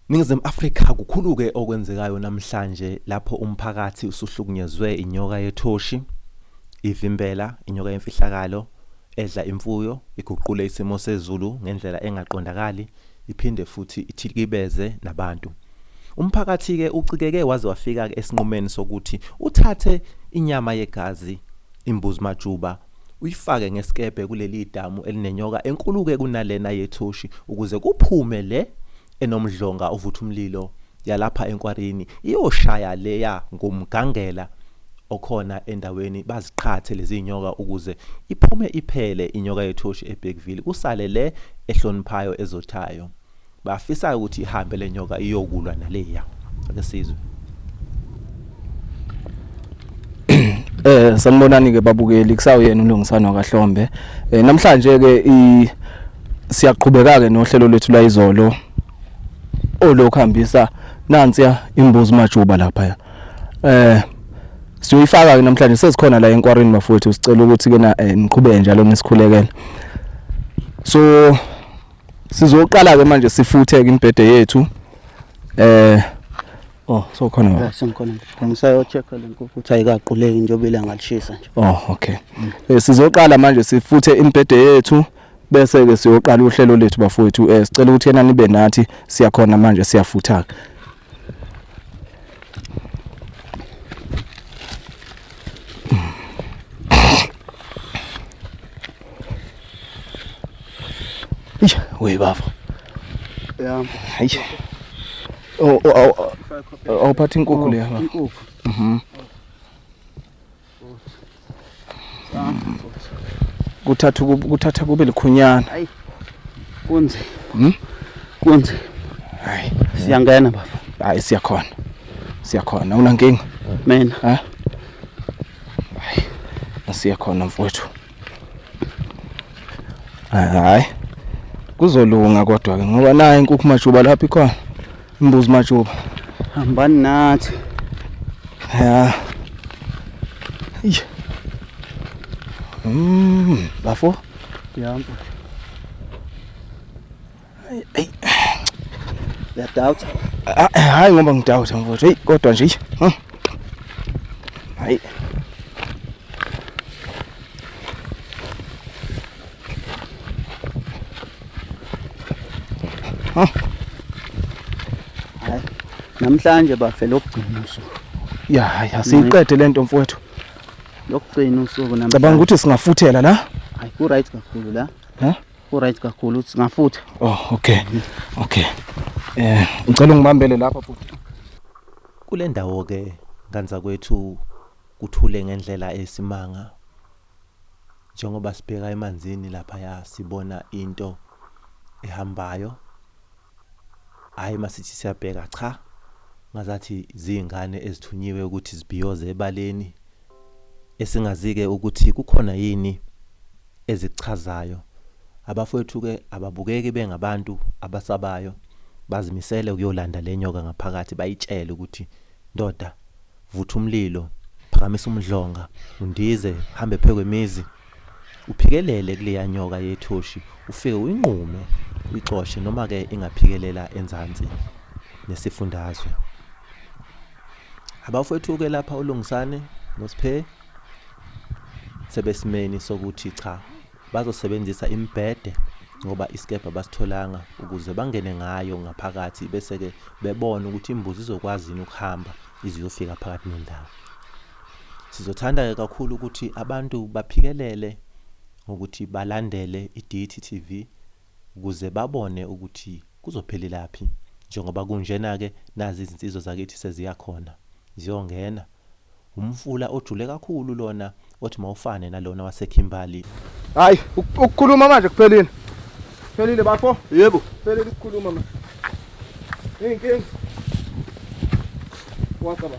Ningizimu Afrika kukhulu-ke okwenzekayo namhlanje lapho umphakathi usuhlukunyezwe inyoka yethoshi, ivimbela, inyoka yemfihlakalo edla imfuyo, iguqule isimo sezulu ngendlela engaqondakali, iphinde futhi ithikibeze nabantu. Umphakathi-ke ucikeke waze wafika-ke esinqumeni sokuthi uthathe inyama yegazi, imbuzi majuba, uyifake ngesikebhe kuleli damu elinenyoka enkulu-ke kunalena yethoshi ukuze kuphume le enomdlonga ovutha umlilo yalapha enkwarini iyoshaya leya ngomgangela okhona endaweni baziqhathe lezi nyoka ukuze iphume iphele inyoka yethoshi eBergville kusale le ehloniphayo ezothayo. Bafisa ukuthi ihambe le nyoka iyokulwa naleya. Ake sizwe. Sanibonani ke babukeli kusawuyena uLungisano kaHlombe. Namhlanje ke i siyaqhubeka ke nohlelo lwethu lwayizolo olokuhambisa nansiya imbuzi majuba lapha. Siyoyifaka ke namhlanje sesikhona la enkwarini bafowethu sicela ukuthi ke na niqhubeke njalo nisikhulekele. So sizoqala ke manje sifuthe ke imibhede yethu. Oh so khona Ya sengikhona nje. Ngisayo-check-a le nkukhu ukuthi ayikaquleki njengoba ilanga lishisa nje. Oh okay. Sizoqala manje sifuthe imibhede yethu bese ke siyoqala uhlelo lethu bafowethu. Sicela ukuthi yena nibe nathi siyakhona manje siyafutha. Eish, we bafo. Ya. Hayi. Oh oh awuphatha inkukhu leya bafo. Inkukhu. Mhm. Kuthatha kuthatha kube likhunyana. Hayi. Kunzima. Hmm? Kunzima. Hayi. Siyangena bafo. Hayi siyakhona. Siyakhona unankinga. Mina. Ha? Hayi. Siyakhona mfowethu. Hayi. Kuzolunga kodwa ke ngoba nayi inkukhu majuba lapha ikhona. Imbuzi majuba. Hambani nathi. Ya. Eish. Bafo. Ya mfowethu. Hey. Uyadoubt? Hayi ngoba ngidoubt mfowethu. Hey kodwa nje. Hayi. Hayi. Namhlanje bafe lokugcina usuku. Ya, hayi asiyiqede lento mfowethu. Lokugcina usuku namhlanje. Cabanga ukuthi singafuthela la. Hayi ku right kakhulu la. Ha? Ku right kakhulu ukuthi singafutha. Oh, okay. Okay. Ngicela ungibambele lapha futhi. Kule ndawo ke nganza kwethu kuthule ngendlela esimanga. Njengoba sibheka emanzini lapha ya sibona into ehambayo. Hayi masithi siyabheka cha ngazathi zingane ezithunyiwe ukuthi zibhiyoze ebaleni esingazike ukuthi kukhona yini ezichazayo. Abafowethu ke ababukeki bengabantu abasabayo, bazimisele ukuyolanda le nyoka ngaphakathi bayitshele ukuthi ndoda vutha umlilo, phakamisa umdlonga, undize hambe phezu kwemizi, uphikelele kuleya nyoka yethoshi ufike uyinqume uyixoshe noma ke ingaphikelela enzansi nesifundazwe. Abafowethu ke lapha uLungisane noSiphe sebesimeni sokuthi cha bazosebenzisa imibhede ngoba isikebhe abasitholanga ukuze bangene ngayo ngaphakathi bese ke bebone ukuthi imbuzi izokwazi yini ukuhamba iziyofika phakathi nendawo. Sizothanda ke kakhulu ukuthi abantu baphikelele ngokuthi balandele i-DTTV ukuze babone ukuthi kuzophelelaphi. Njengoba kunjena ke nazi izinsizwa zakithi seziyakhona ziyongena umfula ojule kakhulu lona othi mawufane nalona waseKimberley. Hayi ukukhuluma manje kuphelile. Kuphelile bafo? Yebo. Kuphelile ukukhuluma manje. Inkinga. What's up?